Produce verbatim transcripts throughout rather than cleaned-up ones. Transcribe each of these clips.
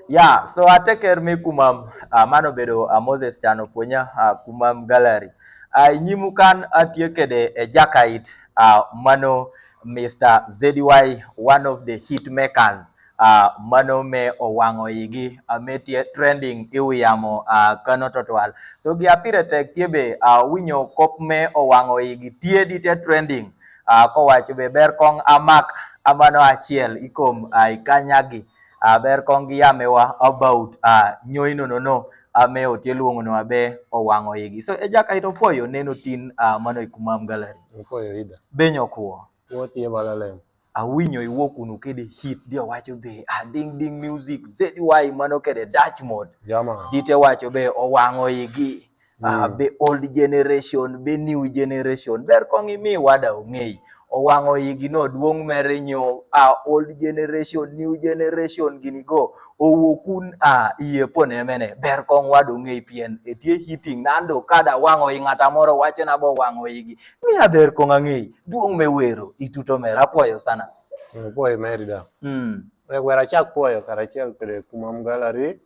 Ya, so ateker mi kumam, ah, mano bedo, ah, Moses Chan Opuonya, ah, kumam gallery. Ah, nyimu kan atye kede e jakait, ah, mano Mister Z Y, one of the hit makers, ah, mano me owang'o igi, ah, me tye trending i wi yamo, ah, kano tutwal. So gi apire tek tye be, ah, winyo kop me owang'o igi tye di te trending, ah, kowaco be ber kong amak, ah, mano achiel i kom, ah, i kanyagi. Ah, ber kong giyame wa about, ah, nyoy nono no, ah, me otye luongo no abe owang'o igi. So, e jakait opwoyo neno tin, ah, mano i kumam gallery. Opwoyo ida. Benyo kwo. Kwo tye bala lem. Awinyo iwuok kunu kede hit di owaco be, ah, ding ding music, Z Y mano kede Dutch mode. Jama. Di te waco be owang'o igi. Ah, mm, be old generation, be new generation. Ber kong imi wada ong'ei. Owang'o igi no duong' mere nyo, ah, old generation, new generation gini go. Owuok kun, ah, iye pone mene. Ber kong wada ong'ei pien. Etie hitting nando kada wang'o i ng'ata moro wacho na bo wang'o igi. Miya ber kong ang'ei. Duong' me wero, ituto mera. Apwoyo sana. Mm, pwoyo meri da. Mm. Wek wera chak pwoyo karachiel kede kumam gallery.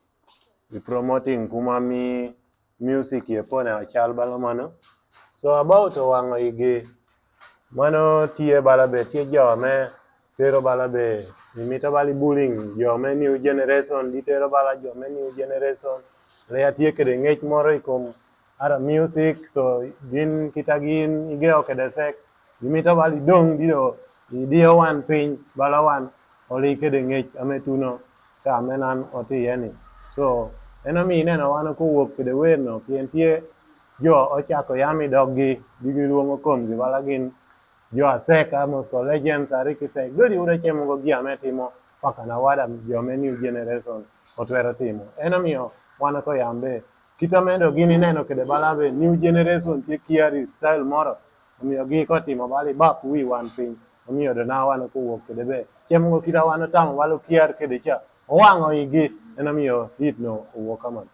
I promoting kumami music ye pone achal bala mano. So about owang'o igi, mano tye bala be tye jo me tero bala be, imito bala i bullying jo me new generation, di tero bala jo me new generation. Le atye kede ng'ec moro i kom ara music, so gin kita gin igewo kede sek, imito bala idong' dido, idiyo wan piny, bala wan oli kede ng'ec ame tuno. Ka me nan otiye ni. So, en omiyo ineno wan kowuok kede wer no, pien tye jo ochako yam i doggi, di gilwongo komgi bala gin jo asek, almost ko legends, ariki sek. Godi udo chem go gia me timo, paka na wada jo me new generation otwero timo. En omiyo wan ko yam be. Kita me do gin ineno kede bala be new generation tye kiari style moro. Omiyo gi kotimo bali bap wi wan piny. Omiyo do na wan kowuok kede be. Chem go kita wan otamo balo kiar kede cha. Owang'o igi, en omiyo hit no owuok kamano.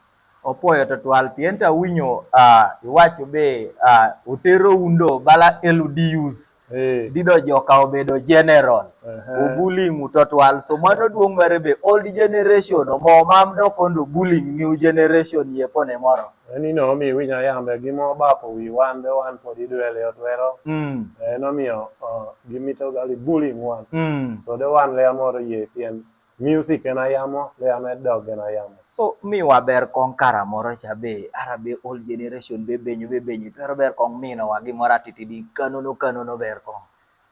Opwoyo tutwal pien ta winyo, ah, iwacho be, ah, utero undo bala L D Us. Eh. Dido joka obedo general. Ehe. Ubullying utotwal. So mano duong' mere be old generation omo mam dok ondo bullying new generation ye pone moro. Eni no mi winyo yambe gimo bapo wi wan be wan pod idwele otwero. Mm. Eh, nomiyo, oh, gimito gali bullying wan. Mm. So de wan le amoro ye pien music en ayamo, le ame dog en ayamo. So, mi waber kong kara moro cha be, ara be old generation be benyo, be benyo, pero ber kong mino wa gimoro atiti di kanono, kanono ber kong.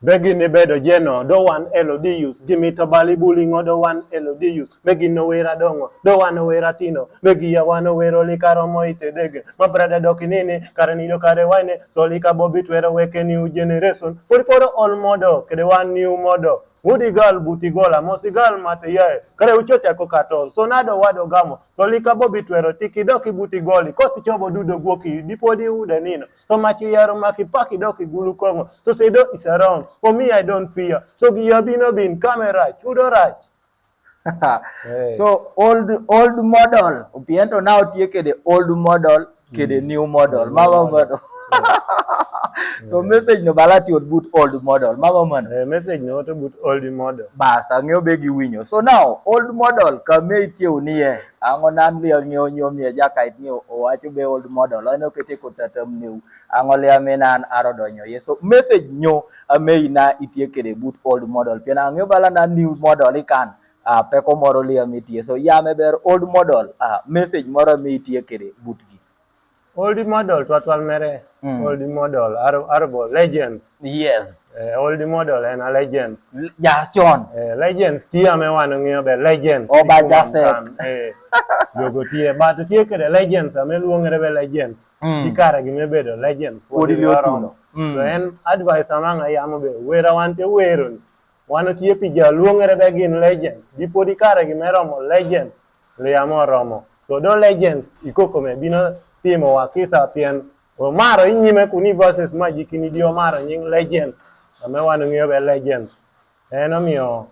Be gin ibedo jeno, do wan L D Us, gimito bali bullying o do wan L D Us, be gin no wera dongo, do wan wera tino, be giya wan wero lika romo ite dege, ma brada doki nini, kare nido kare waine, so lika bobi twero weke new generation, pori poro old model, kede wan new model. Wudi gal buti gola, mosi gal mate yae. Kare uchocha ko katol. So nado wado gamo. So lika bobi twero tiki doki buti goli. Kosi chobo dudo gwoki. Dipo di ude nino. So machi yaro maki paki doki gulu kongo. So say do is around. For me, I don't fear. So gi yabino bin, come right. Udo right. Eh. So old, old model. Upiento now tie kede old model. Kede, mm, new model. Old model. Mama mano. Yeah. So, yeah, message no bala ti od but old model. Mama mano. Eh, message no to but old model. Bas, ang'eyo be giwinyo. So now, old model, kame itie unie. Ang'o nan li ang'eyo nyo mi e jakait ni o-, owacho be old model. Ano kete kod tatam new. Ang'o le ame nan aro donyo. Ye, so, message nyo ame ina itie kede but old model. Pien ang'eyo bala nan new model ikan. Ah, peko moro le ame itie. So, ya me ber old model. Ah, message moro ame itie kede but gi. Old model, twatwal mere. Mm. Old model, ar-, arbo, legends. Yes. Eh, old model en a legends. L-, ja chon. Eh, legends, tie ame wan ng'iyo be legends. Oba ja sek. Eh, jogo tie, but tie kede legends, ame luongre be legends. Mm. Di kare gi me bedo legends. Podi le otuno. Mm. So en advice amang ayamo be, wera wan te wero ni. Wan otie pi ja luongre be gin legends. Di podi kare gi me romo legends. Liamo romo. So do legends, ikoko me bino timo wa kisa pien. Omaro inyime kuni verses ma jikini di omaro nying legends. Ame wan ng'iyo be legends. En omiyo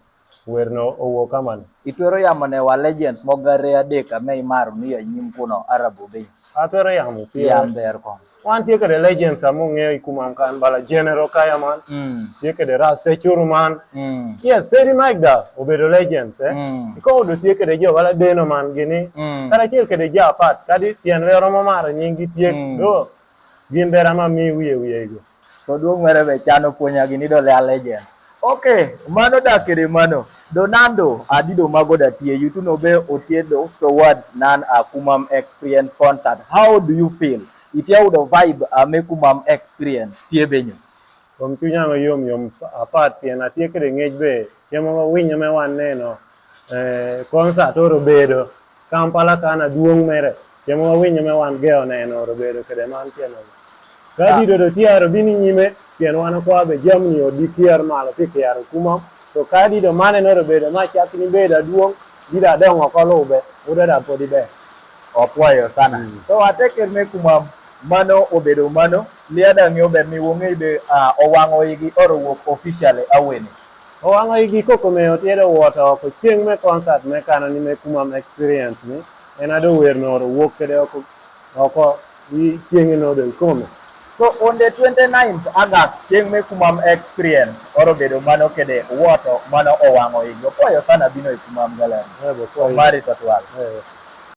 wer no owuok kamano. Itwero yamo ne wa legends mogo ariyo adek ame imaro ni ya nyim kuno arabo be. Atwero yamo, pien. Yam ber kong. Wan tye kede legends a mong'eyo i Kumam kan, bala General Kayaman. Mm. Tye kede Rasta Curuman. Mm. Yes, Seri Mike da obedo legends, eh. Mm. Iko odo tye kede jo bala Deno man gini. Mm. Kadi acel kede jo apat, kadi pien we oromo maro nyinggi tye. Mm. Do, gin bera ma mi wiye wiye igo. So duong' mere be cano puonya gini do lea legend. Okay, mano da kede mano. Donando, adido mago da tye, yutu no be otiedo towards nan a Kumam Experience Concert. How do you feel? Itie udo vibe a me Kumam Experience tye benyo? Kom chunya ngo yom yom apat pien atye kede ng'ec be, cemo ngo winyo me wan neno. Eh, concert oro bedo Kampala kan aduong' mere. Cemo wawinyo me wan ge oneno oro bedo kede man tye nono. Ka dito do tiaro bini nyime, pien wan okwa be jamni odi kier malo pi kiaro Kumam. To ka dito mane noro bedo ma cak ni bedo aduong', dito adong oko lube, udo da podi be. Opwoyo sana. Mm. So ateker me Kumam, mano obedo mano, liada ng'eyo ber ni wong'e be, ah, owang'o igi oro wuok officially awene. Owang'o igi koko me otiedo wuot oko chieng' me concert me kano ni me Kumam Experience ni, en ado wer no oro wuok kede oko, oko i chieng' no del kome. So on the twenty-ninth August, chieng' me Kumam Experience, oro bedo mano kede wuot mano owang'o igi. Opwoyo sana bino i Kumam Gallery. Eh, bo pwoyo. Omari to twal. Eh.